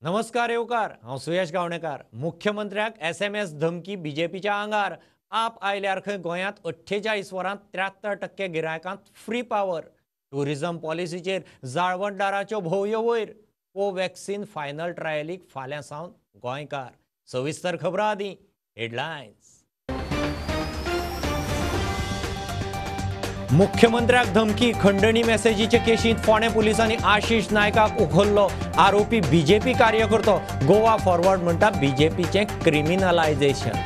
नमस्कार येवकार, हांव सुयश गावणेकार। मुख्यमंत्र्याक SMS धमकी बीजेपीच्या आंगार। आप आयल्यार खंय गोंयांत 48 वरांत 73% गिरायकांत फ्री पावर। टुरिझम पॉलिसीचेर जाळवणदाराच्यो भोवयो वयर। कोवॅक्सिन फायनल ट्रायलीक फाल्यां सावन गोंयकार। सविस्तर खबरां आदीं हेडलायन्स। मुख्यमंत्र्याक धमकी, खंडणी मेसेजीचे केशींत फोंडें पुलिसांनी आशिष नायकाक उखल्लो। आरोपी बीजेपी कार्यकर्तो। गोवा फॉरवर्ड म्हणटा बीजेपीचें क्रिमिनलायझेशन।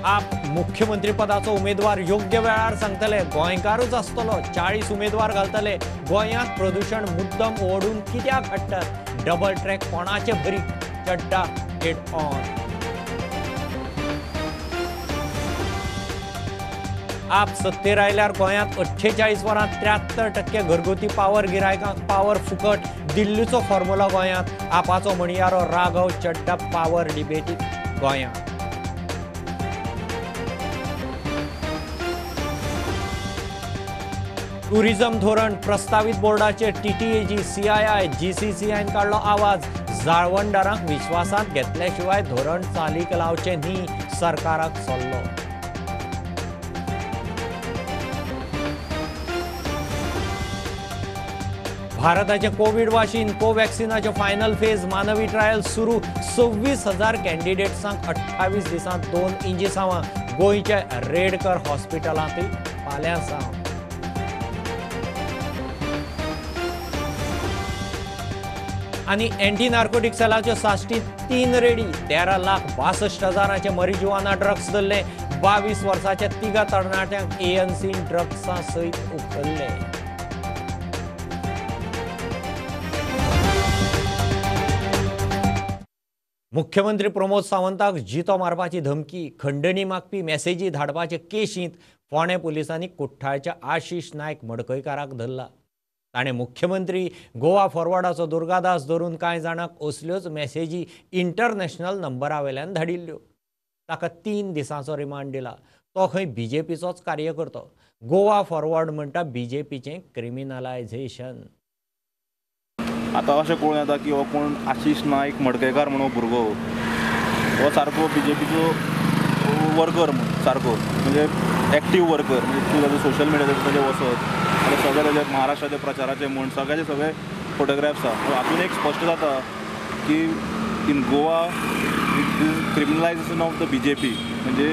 आप मुख्यमंत्री पदाचो उमेदवार योग्य वेळार सांगतले, गोंयकारूच आसतलो। 40 उमेदवार घालतले। गोंयांत प्रदूषण मुद्दम ओडून कित्याक हाडटात? डबल ट्रॅक कोणाचे भरीक? Chadha head on. आप सत्तेर आयल्यार गोंयांत 48 वरांत 73% घरगुती पावर गिरायकांक पावर फुकट। दिल्लीचो फॉर्म्युला गोंयांत। आपाचो म्हणयारो राघव चड्डा पावर डिबेटीक गोंयांत। टुरिझम धोरण प्रस्तावित बोर्डाचेर टीटीएजी, सीआयआय, जीसीसीआयन काडलो आवाज। जाळवणदारांक विश्वासांत घेतले शिवाय धोरण चालीक लावचें न्ही, सरकाराक सल्लो। भारताचे कोविड वाशीन कोवॅक्सिनाच्यो फायनल फेज मानवी ट्रायल सुरू। 26,000 कॅन्डिडेट्सांक 28 दिसांत 2 इंजेसांवां। गोंयच्या रेडकर हॉस्पिटलांतय फाल्यां सावन। आनी एंटी नार्कोटिक सेलाच्यो साश्टीत 3 रेडी। 13,62,000 मरिजुआना ड्रग्स धरले। 22 वर्साच्या 3 तरणाट्यांक एएनसीन ड्रग्सां सयत उखल्ले। मुख्यमंत्री प्रमोद सावंताक जितो मारपाची धमकी, खंडणी मागपी मेसेजी धाडपाचे केशींत फोंडें पुलिसांनी कुठ्ठाळच्या आशिष नायक मडकयकाराक धरला। ताणें मुख्यमंत्री गोवा फॉरवर्डाचो दुर्गादास धरून कांय जाणांक असल्योच मेसेजी इंटरनॅशनल नंबरावेल्यान धाडिल्ल्यो। ताका 3 दिसांचो रिमांड दिला। तो खंय बीजेपीचोच कार्यकर्तो। गोवा फॉरवर्ड म्हणटा बीजेपीचें क्रिमिनलायझेशन। आतां अशें कळून येता की हो कोण आशिष नायक मडकयकार म्हणून भुरगो हो सारको बीजेपीचो वर्कर म्हूण, सारको म्हणजे एक्टीव वर्कर, म्हणजे तूं ताजो सोशल मिडियाचेर ताजें वचत जाल्यार सगळे ताजे महाराष्ट्राचे प्रचाराचे म्हूण सगळ्याचे सगळे फोटोग्राफ्स आसा। हातून एक स्पश्ट जाता की in Goa criminalisation of the BJP, म्हणजे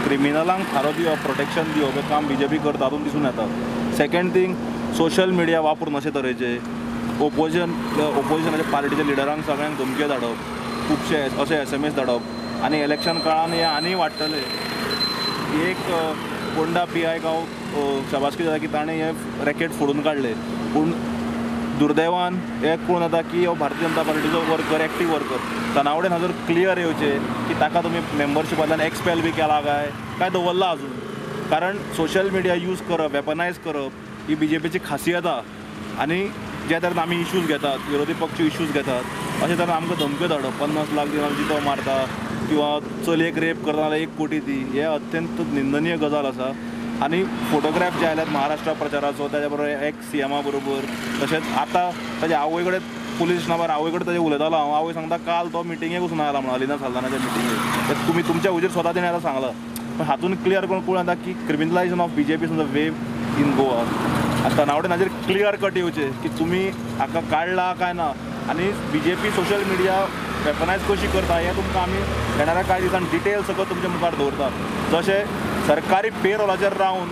क्रिमिनलांक थारो दिवप, प्रोटेक्शन दिवप हें काम बीजेपी करता हातून दिसून येता। सेकेंड थींग, सोशल मिडिया वापरून अशे तरेचे ओपोजिशनाच्या पार्टीच्या लिडरांक सगळ्यांक धमक्यो धाडप, खुबशे अशे SMS धाडप आनी इलेक्शन काळान हें आनी वाडटलें। एक पोंडा PI हांव शाबासकी जाता की ताणें हें रॅकेट फोडून काडलें, पूण दुर्दैवान हें कळून येता की हो Bharatiya Janata पार्टीचो worker, active worker. तनावडेन हाजर क्लियर येवचें की ताका तुमी मेंबरशिपांतल्यान एक्सपेल बी केला काय काय दवरला अजून, कारण सोशल मिडिया यूज करप, वेपनायज करप ही बीजेपीची खासियत आसा। आनी जे तरेन आमी इश्यूज घेतात, विरोधी पक्ष इश्यूज घेतात, अशे तरेन आमकां धमक्यो धाडप, 50 लाख दिवन जितो मारता किंवा चलयेक रेप करता जाल्यार 1 कोटी दी, हे अत्यंत निंदनीय गजाल आसा। आनी फोटोग्राफ जे आयल्यात महाराष्ट्र प्रचाराचो, ताच्या बरोबर एक सीएमा बरोबर, तशेंच आतां ताच्या आवय कडेन पुलीस स्टेशनार आवय कडेन ताजें उलयतालो हांव, आवय सांगता काल तो मिटिंगेक वचून आयला म्हणून, अलिना साल्दानाच्या मिटिंगेक। तुमी तुमच्या हुजीर स्वता तेणें आतां सांगलां, पण हातून क्लियर करून कळून येता की criminalisation of BJP is the wave in Goa. आतां तनावडेन हाजेर क्लियर कट येवचें की तुमी हाका काडला काय ना, आनी बीजेपी सोशल मिडिया वेपनायज कशी करता हें तुमकां आमी येणाऱ्या कांय दिसान डिटेल सगळं तुमच्या मुखार दवरता। जशें सरकारी पेरोलाचेर रावन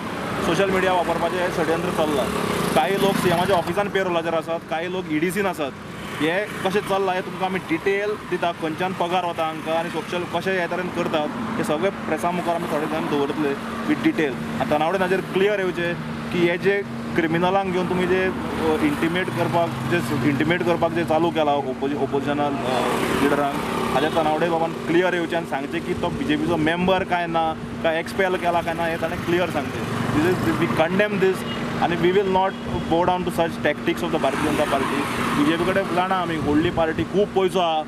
सोशल मिडिया वापरपाचें हें षडयंत्र चल्लां, कांय लोक सीएमाच्या ऑफिसान पेरोलाचेर आसात, कांय लोक ईडीसीन आसात, हें कशें चल्लां हें तुमकां आमी डिटेल दिता, खंयच्यान पगार वता हांकां आनी सोशल कशें हे तरेन करतात हें सगळें प्रेसा मुखार आमी थोडे जाण दवरतले विथ डिटेल। आनी तनावडेन हाजेर क्लियर येवचें की हे जे क्रिमिनलांक घेवन तुमी जे इंटिमेट करपाक जे चालू केलां ओपोजिशना लिडरांक, हाज्या तनावडे बाबान क्लियर येवचें आनी सांगचें की तो बीजेपीचो मेंबर काय ना, काय एक्सपेल केला काय ना, हें ताणें क्लियर सांगचें। This is we condemn this आनी we will not go down to such tactics of the Bharatiya Janata Party. BJP कडेन जाणा आमी व्हडली पार्टी, खूब पयसो आहा,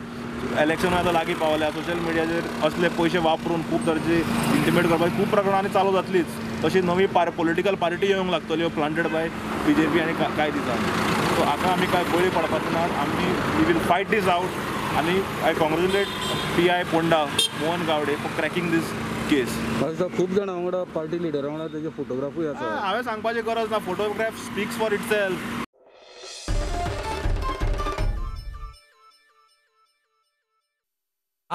इलेक्शन आतां लागीं पावल्या, सोशल मिडियाचेर असले पयशे वापरून खूब तरेचे इंटिमेट करपाक खूब प्रकरणां आनी चालू जातलीच। तशी नवी पॉलिटिकल पार्टी येवंक लागतल्यो प्लांटेड बाय BJP आनी कांय दिसांनी. सो हाका आमी कांय बळी पडपाचे ना, आमी we will fight this out. आनी I congratulate PI Ponda Mohan Gawde for cracking this case. खूब जाणां वांगडा पार्टी लिडरा वांगडा तेजे फोटोग्राफूय आसा. हांवें सांगपाची गरज ना, फोटोग्राफ स्पीक्स फॉर इटसेल्फ.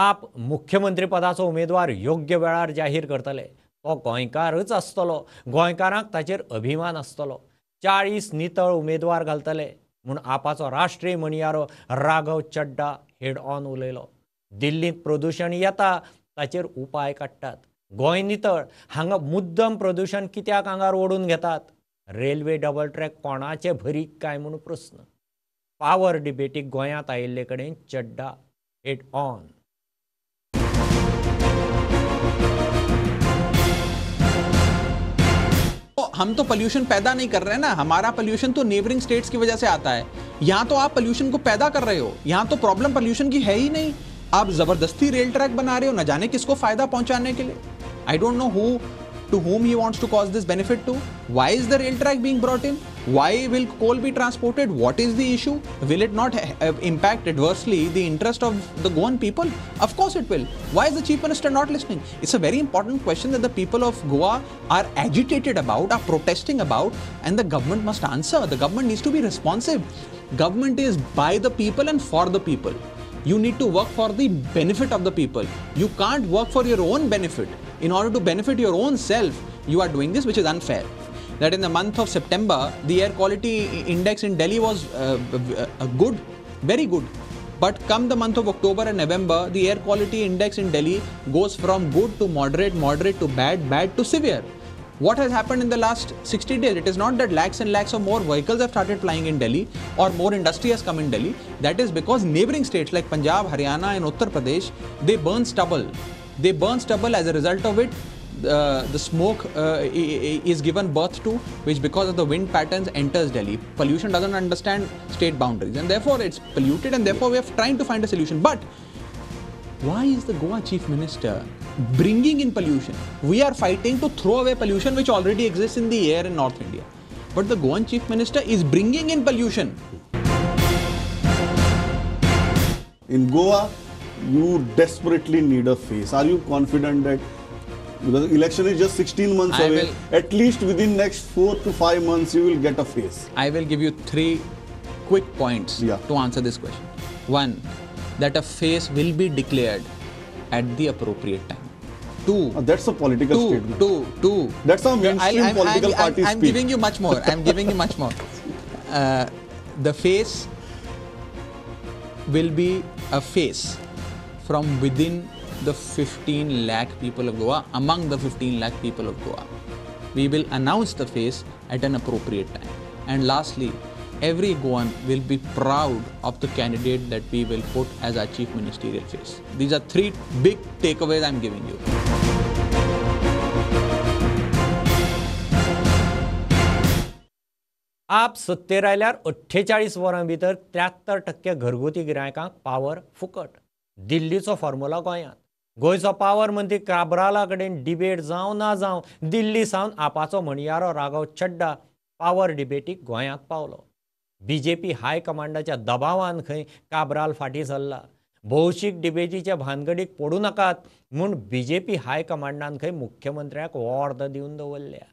आप मुख्यमंत्रीपदाचो उमेदवार योग्य वेळार जाहीर करतले. तो गोंयकारच आसतलो, गोंयकारांक ताचेर अभिमान आसतलो. 40 नितळ उमेदवार घालतले म्हूण आपाचो राष्ट्रीय म्हणयारो राघव चड्डा हेड ऑन उलयलो. दिल्लींत प्रदूशण येता ताचेर उपाय काडटात, गोंय नितळ हांगा मुद्दम प्रदूशण कित्याक आंगार ओडून घेतात? रेल्वे डबल ट्रॅक कोणाचे भरीक काय म्हूण प्रस्न. पावर डिबेटीक गोंयांत आयिल्ले कडेन चड्डा हेड ऑन. हम तो पोल्यूशन पैदा नहीं कर रहे हैं ना, हमारा पोल्यूशन तो नेबरिंग स्टेट्स की वजह से आता है. यहाँ तो आप पोल्यूशन को पैदा कर रहे हो, यहाँ तो प्रॉब्लम पोल्यूशन की है ही नहीं. आप जबरदस्ती रेल ट्रैक बना रहे हो, न जाने किसको फायदा पहुंचाने के लिए. I don't know who to whom he wants to cause this benefit to. Why is the rail track being brought in? Why will coal be transported? What is the issue? Will it not impact adversely the interest of the Goan people? Of course it will. Why is the Chief Minister not listening? It's a very important question that the people of Goa are agitated about, are protesting about, and the government must answer. The government needs to be responsive. Government is by the people and for the people. You need to work for the benefit of the people. You can't work for your own benefit. In order to benefit your own self, you are doing this, which is unfair. That in the month of September, the air quality index in Delhi was good, very good. But come the month of October and November, the air quality index in Delhi goes from good to moderate, moderate to bad, bad to severe. What has happened in the last 60 days? It is not that lakhs and lakhs of more vehicles have started flying in Delhi or more industry has come in Delhi. That is because neighboring states like Punjab, Haryana and Uttar Pradesh, they burn stubble. They burn stubble. As a result of it, the smoke is given birth to, which because of the wind patterns enters Delhi. Pollution doesn't understand state boundaries, and therefore it's polluted, and therefore we are trying to find a solution. But why is the Goa Chief Minister bringing in pollution? We are fighting to throw away pollution which already exists in the air in North India. But the Goan Chief Minister is bringing in pollution. In Goa, you desperately need a face. Are you confident that, because election is just 16 months away, at least within next 4 to 5 months you will get a face? I will give you 3 quick points to answer this question. 1, that a face will be declared at the appropriate time. 2. That's a political statement. 2. That's how mainstream political parties I'm speak. giving you much more. I'm giving you much more. The face will be a face from within the 15 lakh people of Goa, among the 15 lakh people of Goa. We will announce the face at an appropriate time. And lastly, every Goan will be proud of the candidate that we will put as our chief ministerial face. These are 3 big takeaways I'm giving you. आप सत्तेर आयल्यार 48 वरां भितर 73% घरगुती गिरायकांक power फुकट. दिल्लीचो formula गोंयांत. गोंयचो पावर मंत्री काब्राला कडेन डिबेट जावं ना जावं, दिल्ली सावन आपाचो म्हणयारो राघव चड्डा पावर डिबेटीक गोंयांत पावलो. बीजेपी हायकमांडाच्या दबावान खंय काब्राल फाटीं सरला. भौशीक डिबेटीच्या भानगडीक पडूं नाकात म्हूण बीजेपी हायकमांडान खंय मुख्यमंत्र्याक ऑर्द दिवन दवरल्या.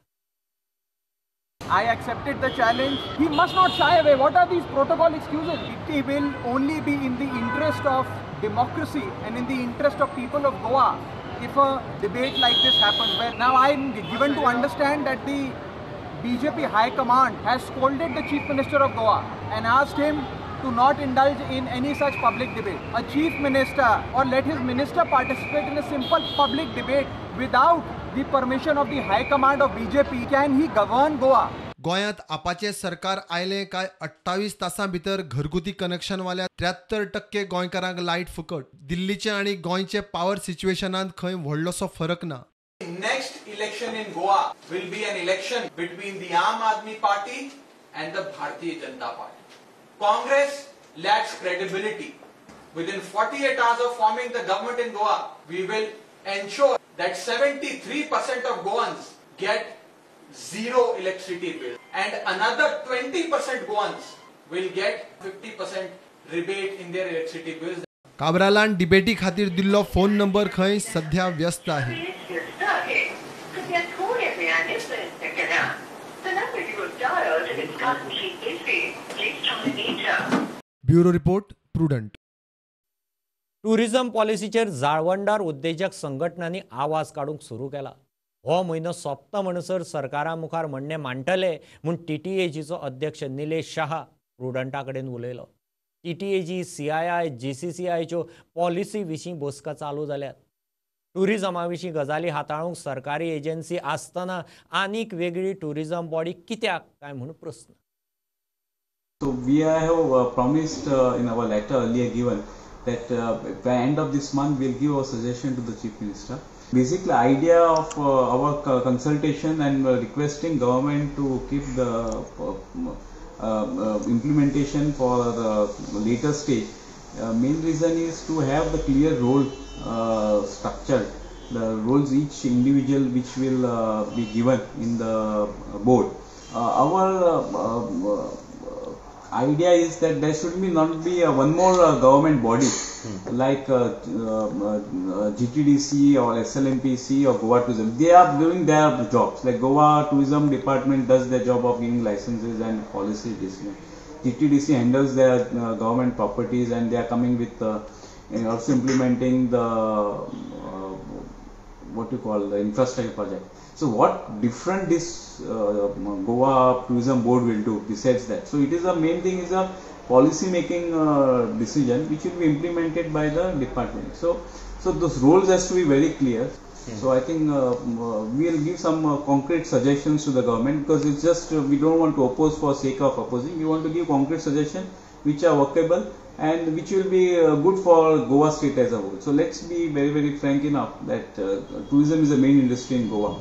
I accepted the challenge. He must not shy away. What are these protocol excuses? It will only be in the interest of democracy and in the interest of people of Goa if a debate like this happens. Well, now I am given to understand that the BJP High Command has scolded the Chief Minister of Goa and asked him to not indulge in any such public debate. A Chief Minister or let his minister participate in a simple public debate without the permission of the High Command of BJP, can he govern Goa? गोंयांत आपाचें सरकार आयलें काय 28 तासां भितर घरगुती कनेक्शनवाल्या 73% गोंयकारांक light फुकट. दिल्लीचें आनी गोंयचें पावर सिच्युएशनांत खंय व्हडलोसो फरक ना. Next election in Goa will be an election between the Aam Aadmi Party and the Bharatiya Janata Party. Congress lacks credibility. Within 48 hours of forming the government in Goa, we will ensure that 73% of Goans get zero electricity bill, and another 20% Goans will get 50% rebate in their electricity bills. काब्रालान डिबेटी खातीर दिल्लो phone number खंय सध्या व्यस्त आहे. Bureau report, Prudent. Tourism पॉलिसीचेर जाळवणदार उद्देजक संघटनांनी आवाज काडूंक सुरू केला. हो म्हयनो सोंपता म्हणसर सरकारा मुखार म्हणणें मांडटले म्हूण टीटीएजीचो अध्यक्ष निलेश शाह प्रुडंटा कडेन उलयलो. टीटीएजी, सीआयआय, जीसीसीआयच्यो पॉलिसी विशीं बसका चालू जाल्यात. टुरिजमा विशीं गजाली हाताळूंक सरकारी एजन्सी आसतना आनीक वेगळी टुरिजम बॉडी कित्याक काय म्हूण प्रस्न. So we have promised in our letter earlier given that by end of this month we'll give our suggestion to the Chief Minister. Basically, idea of our consultation and requesting government to keep the implementation for the later stage. Main reason is to have the clear role structured, the roles each individual which will be given in the board. Our idea is that there should be not be one more government body like GTDC or SLMPC or Goa Tourism. They are doing their jobs. Like Goa Tourism Department does their job of giving licenses and policy decisions. GTDC handles their government properties, and they are coming with and also implementing the what you call the infrastructure project. So what different this Goa Tourism Board will do besides that? So it is a main thing is a policy making decision which will be implemented by the department. So those roles has to be very clear. So I think we will give some concrete suggestions to the government, because it's just we don't want to oppose for sake of opposing. We want to give concrete suggestions which are workable and which will be good for Goa state as a whole. So let's be very, very frank enough that tourism is the main industry in Goa.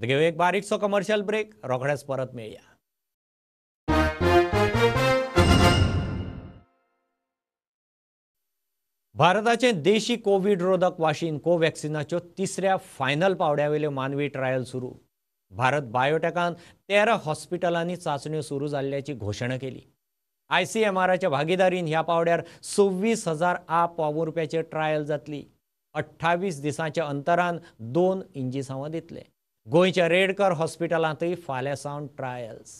घेऊ एक बारीकसो commercial break, रोखडेच परत मेळया. भारताचें देशी Covid रोधक वाशीन कोव्हॅक्सिनाच्यो तिसऱ्या फायनल पावड्यावेल्यो मानवी ट्रायल सुरू. भारत बायोटेकान 13 हॉस्पिटलांनी चाचण्यो सुरू जाल्ल्याची घोशणा केली. आयसीएमआराच्या भागीदारीन ह्या पावड्यार 26,000 आप वावुरप्याचे ट्रायल जातली. 28 दिसांच्या अंतरान 2 इंजिसांवां दितले. गोंयच्या रेडकर हॉस्पिटलांतय फाल्यां सावन ट्रायल्स.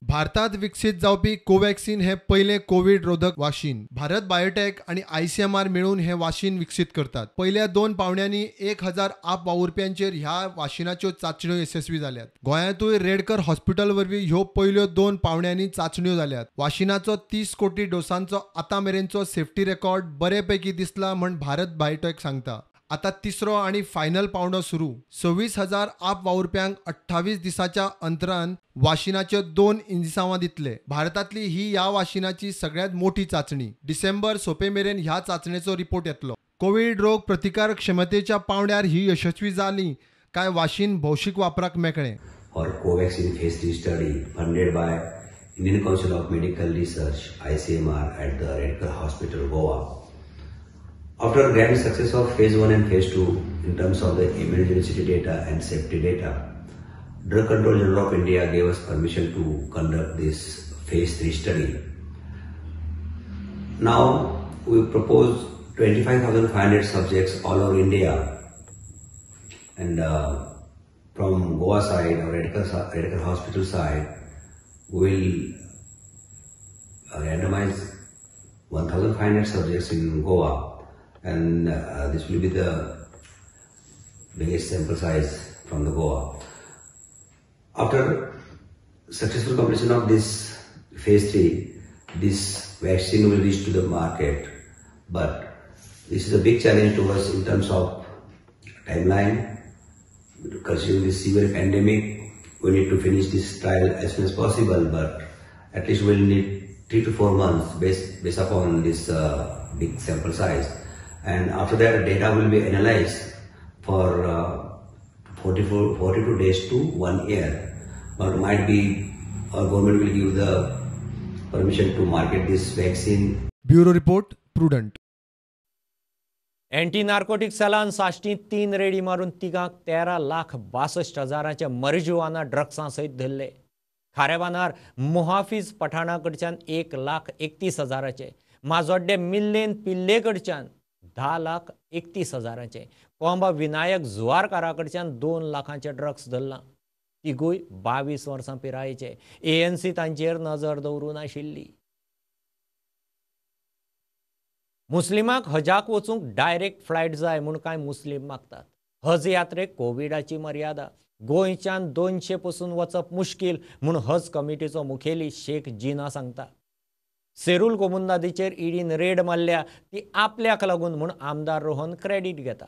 भारतात विकसीत जावपी कोव्हॅक्सिन हे पयलें कोवीड रोधक वाशीन. भारत बायोटेक आनी आयसीएमआर मेळून हे वाशीन विकसीत करतात. पयल्या 2 पावण्यांनी 1,000 आप वावुरप्यांचेर ह्या वाशिनाच्यो चाचण्यो येसस्वी जाल्यात. गोंयांतूय रेडकर हॉस्पिटल वरवीं ह्यो पयल्यो 2 पावण्यांनी चाचण्यो जाल्यात. वाशिनाचो 30 कोटी डोसांचो आतां मेरेनचो सेफ्टी रेकॉर्ड बरे पैकी दिसला म्हण भारत बायोटेक सांगता. आता तिसरो आनी फायनल पावंडो सुरू. 26,000 आप वावुरप्यांक 28 दिसाच्या अंतरान वाशिनाच्यो 2 इंजिसांवां दितले. भारतांतली ही ह्या वाशिनाची सगळ्यांत मोठी चाचणी. डिसेंबर सोंपे मेरेन ह्या चाचणेचो रिपोर्ट येतलो. कोवीड रोग प्रतिकार क्षमतेच्या पावंड्यार ही यशस्वी जाली काय वाशीन भौशीक वापराक मेकळें. For Covaxin phase 3 study funded by Indian Council of Medical Research ICMR at the Redcar Hospital, Goa. After grand success of phase 1 and phase 2 in terms of the immunogenicity data and safety data, Drug Control General of India gave us permission to conduct this phase 3 study. Now we propose 25,500 subjects all over India, and from Goa side or Redcar Hospital side, we will randomize 1,500 subjects in Goa. And this will be the biggest sample size from the Goa. After successful completion of this phase 3, this vaccine will reach to the market. But this is a big challenge to us in terms of timeline. Considering this severe pandemic, we need to finish this trial as soon as possible, but at least we'll need 3 to 4 months based upon this big sample size. And after that, data will be analyzed for 42 days to 1 year. But might be our government will give the permission to market this vaccine. Bureau Report, Prudent. Anti narcotic सेलान साश्टींत 3 रेडी मारून तिगांक 13,62,000 मरिजुआना ड्रग्सां सयत धरले. खारेबानार मुहाफीज पठाणा कडच्यान 1,31,000, माजोड्डे मिल्लेन पिल्ले कडच्यान 10,31,000, कोंबा विनायक जुवारकारा कडच्यान 2 लाखांचे ड्रग्स धरला. तिगूय 22 वर्सां पिरायेचे. एएनसी तांचेर नजर दवरून आशिल्ली. मुस्लिमांक हजाक वचूंक डायरेक्ट फ्लायट जाय म्हूण कांय मुस्लीम मागतात. हज यात्रेक कोविडाची मर्यादा. गोंयच्यान 200 पसून वचप मुश्कील म्हूण हज कमिटीचो मुखेली शेख जिना सांगता. सेरूल कोमुंदादीचेर ईडीन रेड मारल्या ती आपल्याक लागून म्हूण आमदार रोहन क्रेडीट घेता.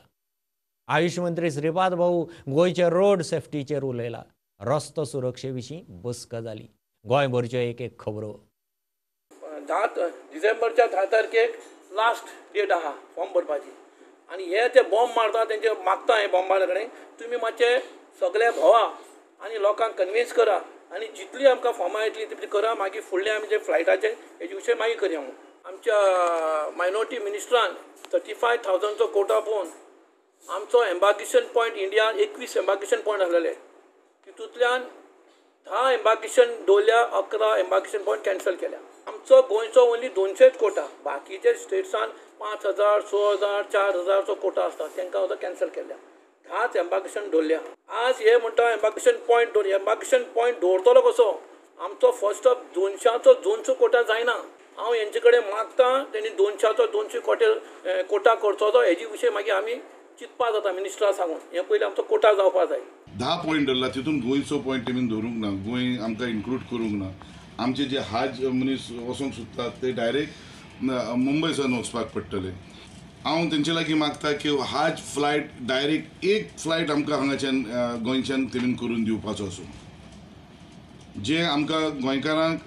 आयुष मंत्री श्रीपाद भाऊ गोंयच्या रोड सेफ्टीचेर उलयला. रस्तो सुरक्षे विशीं बसका जाली. गोंयभरच्यो एक एक खबरो. 10 डिसेंबरच्या 10 तारखेक लास्ट डेट आहा फॉर्म भरपाची आनी हे ते बॉम्ब मारता तेंचे मागता हे बॉम्बां कडेन तुमी मातशे सगळे भोवा आनी लोकांक कन्विन्स करा आनी जितली आमकां फॉर्मां येतली तितली करा. मागीर फुडले आमी जे फ्लायटाचे हेजे विशय मागीर करया म्हणून आमच्या मायनॉरिटी मिनिस्टरान 35,000चो कोटा पळोवन आमचो एम्बार्केशन पॉयंट इंडियान 21 एम्बार्केशन पॉयंट आसलेले तितूंतल्यान 10 एम्बार्केशन दवरल्या, 11 एम्बार्केशन पॉयंट कॅन्सल केल्या. आमचो गोंयचो ओनली 200 कोटा, बाकीचे स्टेट्सान 5,000, 6,000, 4,000चो कोटा आसता तांकां सुद्दां कॅन्सल केल्या. 10 एम्बार्केशन दवरल्या. आज हे म्हणटा एम्बार्केशन पॉयंट दवर, एम्बार्केशन पॉयंट दवरतलो कसो? आमचो फर्स्ट ऑफ 200चो 200 कोटा जायना. हांव हेंचे कडेन मागता तेणी 200चो 200 कोटा करचो तो हेजे विशय मागीर आमी चिंतपा जाता मिनिस्टरा सांगून. हें पयलीं आमचो कोटा जावपा जाय. 10 पॉयंट धरला तितून गोंयचो पॉयंट तेमी धरूंक ना, गोंय आमकां इन्क्लूड करूंक ना. आमचे जे हाज मनीस वचोंक सोदतात ते डायरेक्ट मुंबय सावन वचपाक पडटले. हांव तेंचे लागीं मागता की हाज फ्लायट डायरेक्ट एक फ्लायट आमकां हांगाच्यान गोंयच्यान तेमी करून दिवपाचो आसूं, जे आमकां गोंयकारांक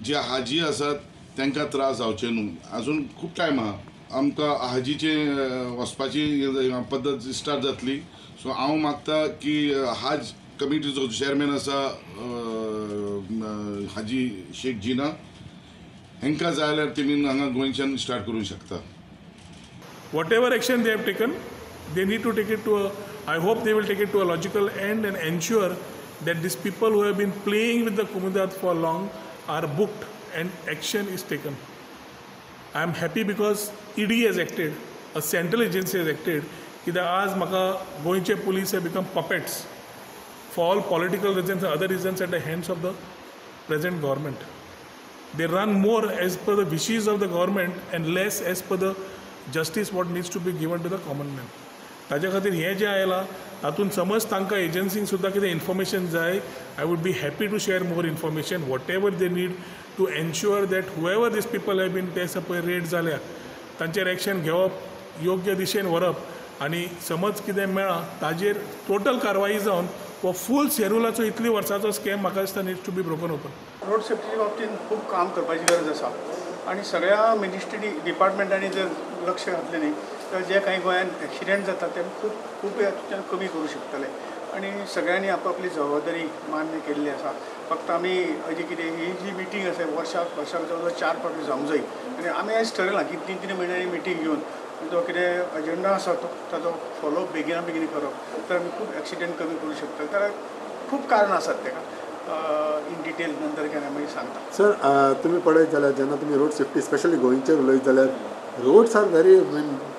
जे हाजी आसात तांकां त्रास जावचे न्हू. आजून खूब टायम आहा आमकां हाजीचे वचपाची पद्दत स्टार्ट जातली. सो हांव मागता की हाज कमिटीचो चेअरमॅन आसा हाजी शेख जिना हांकां जाय जाल्यार तेमी हांगा गोंयच्यान स्टार्ट करूंक शकता. Whatever action they have taken, they need to take it to a, I hope they will take it to a logical end and ensure that these people who have been playing with the Comunidade for long are booked and action is taken. I am happy because ED has acted, a central agency has acted. कित्याक आज म्हाका गोंयचे police have become puppets for all political reasons and other reasons at the hands of the present government. They run more as per the wishes of the government and less as per the justice what needs to be given to the common man. ताज्या खातीर हें जें आयलां तातूंत समज तांकां एजन्सींक सुद्दां कितें इन्फॉर्मेशन जाय, I would be happy to share more information whatever they need to ensure that whoever these people have been ते पळय रेड जाल्या तांचेर एक्शन घेवप, योग्य दिशेन व्हरप आनी समज कितें मेळ्ळां ताजेर टोटल कारवाई जावन हो फूल सेरुलाचो इतली वर्साचो स्कॅम म्हाका दिसता needs to be broken open. Road सेफ्टीच्या बाबतींत खूब काम करपाची गरज आसा आनी सगळ्या मिनिस्ट्री डिपार्टमेंटांनी जर लक्ष घातलें न्ही तर जे काही गोंयांत एक्सिडेंट जाता ते खूब खूब हातूंतल्यान कमी करूं शकतले आनी सगळ्यांनी आपआपली जबाबदारी मान्य केल्ली आसा. फक्त आमी अजी कितें ही जी मिटींग आसा वर्साक वर्साक जवळ जवळ 4 फावटी जावंक जाय आनी आमी आयज ठरयलां की 3-3 म्हयन्यांनी मिटींग घेवन जो कितें एजेंडा आसा तो ताजो फॉलोअप बेगिना बेगीन करप तर आमी खूब एक्सिडेंट कमी करूं शकता. तर खूब कारणां आसात ताका इन डिटेल नंतर केन्ना मागीर सांगता. सर तुमी पळयत जाल्यार जेन्ना तुमी रोड सेफ्टी स्पेशली गोंयचेर उलयत जाल्यार roads are very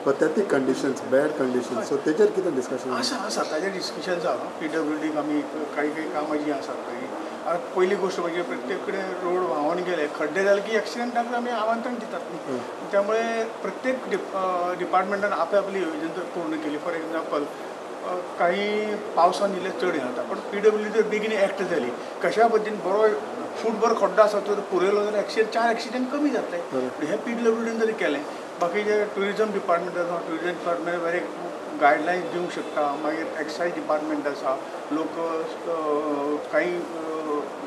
pathetic conditions, bad conditions, so तेजेर कितें डिस्कशन आसा? आसा ताजेर डिस्कशन जालां. पीडब्ल्यूडीक आमी कांय कांय कामां जीं आसात पळय, आतां पयली गोश्ट म्हणजे प्रत्येक कडेन रोड व्हांवन गेले खड्डे जाले की एक्सिडेंटाक आमी आमंत्रण दितात न्ही, त्यामुळे प्रत्येक डिपार्टमेंटान आपली येवजण जर पूर्ण केली, फॉर एग्जाम्पल काही पावसान इल्लें चड हें जाता पण पीडब्ल्यूडी जर बेगीन एक्ट जाली कशा पद्दतीन बरो फूटभर खड्डो आसा तो पुरयलो जाल्यार एक्सिडेंट 4 एक्सिडेंट कमी जातले. हें पीडब्ल्यूडीन जर केलें, बाकीचे ट्युरिजम डिपार्टमेंट आसा, ट्युरिजम डिपार्टमेंट बरे गायडलायन्स दिवंक शकता. मागीर एक्सायज डिपार्टमेंट आसा, लोक काही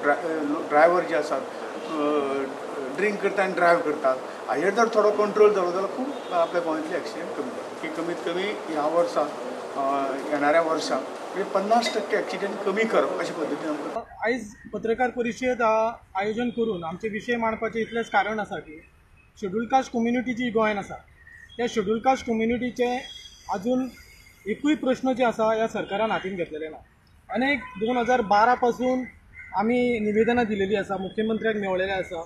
ड्रायव्हर जे आसात ड्रिंक करता आनी ड्रायव्ह करतात हाजेर जर थोडो कंट्रोल जालो जाल्यार खूब आपल्या गोंयांतले एक्सिडेंट कमी जाता. की कमीत कमी ह्या वर्सा येणाऱ्या वर्सा म्हणजे 50% एक्सिडेंट कमी करप अशे पद्दतीन आमकां. आयज पत्रकार परिशद आयोजन करून आमचे विशय मांडपाचें इतलेंच कारण आसा की शेड्यूल कास्ट कम्युनिटी जी गोंयांत आसा त्या शेड्यूल कास्ट कम्युनिटीचे अजून एकूय प्रश्न जे आसा ह्या सरकारान हातीन घेतलेले ना. अनेक 2012 पासून आमी निवेदनां दिलेली आसा, मुख्यमंत्र्याक मेळलेले आसा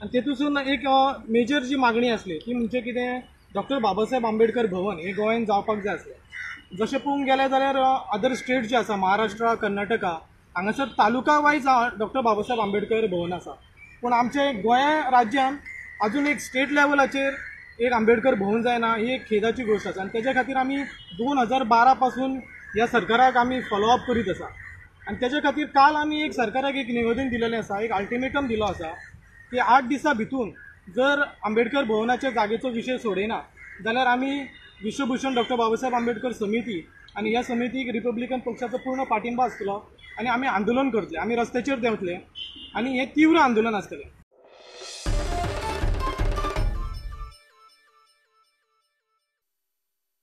आनी तेतूसून एक मेजर जी मागणी आसली ती म्हणजे कितें, डॉक्टर बाबासाहेब आंबेडकर भवन हे गोंयांत जावपाक जाय आसलें. जशें पळोवंक गेलें जाल्यार अदर स्टेट जे आसा, महाराष्ट्र, कर्नाटका, हांगासर तालुका वायज डॉक्टर बाबासाहेब आंबेडकर भवन आसा, पूण आमचे गोंया राज्यांत अजून एक स्टेट लेवलाचेर एक आंबेडकर भवन जायना, ही एक खेदाची गोश्ट आसा. आनी तेज्या खातीर आमी 2012 पासून ह्या सरकाराक आमी फॉलोअप करीत आसा आनी तेज्या खातीर काल आमी एक सरकाराक एक निवेदन दिलेलें आसा, एक अल्टिमेटम दिलो आसा की 8 दिसां भितून जर आंबेडकर भवनाच्या जागेचो विशय सोडयना जाल्यार आमी विश्वभूषण डॉक्टर बाबासाहेब आंबेडकर समिती आनी ह्या समितीक रिपब्लिकन पक्षाचो पूर्ण पाठिंबा आसतलो आनी आमी आंदोलन करतले, आमी रस्त्याचेर देंवतले आनी हें तीव्र आंदोलन आसतलें.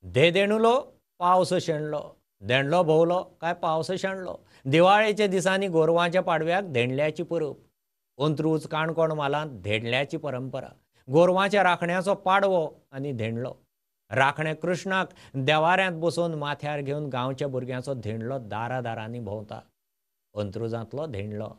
दे देणुलो पावस शेणलो, धेंडलो भोवलो काय पावस शेणलो. दिवाळेच्या दिसांनी गोरवांच्या पाडव्याक धेंडल्याची परब. अंत्रूज काणकोण म्हालांत धेंडल्याची परंपरा. गोरवांच्या राखण्याचो पाडवो आनी धेंडलो. राखणे कृष्णाक देवाऱ्यांत बसोवन माथ्यार घेवन गांवच्या भुरग्यांचो धेंडलो दारा दारांनी भोंवता. अंत्रुजांतलो धेंडलो.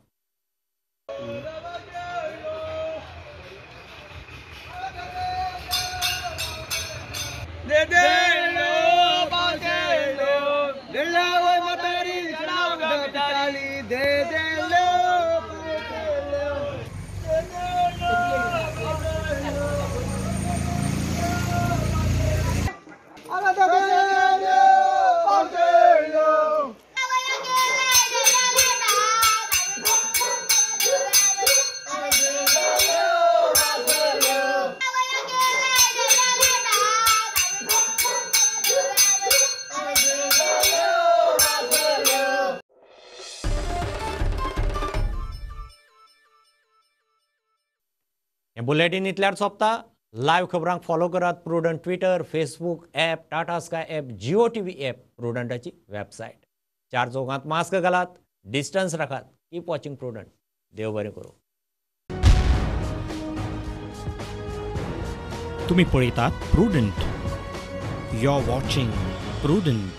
बुलेटीन इतल्यार सोंपता. लायव्ह खबरांक फॉलो करात Prudent Twitter, Facebook app, Tata Sky app, Jio TV app, प्रुडंटाची website. 4 चौगांत मास्क घालात, डिस्टन्स राखात. Keep watching Prudent. देव बरें करूं. तुम्ही पळयतात Prudent. You are watching Prudent.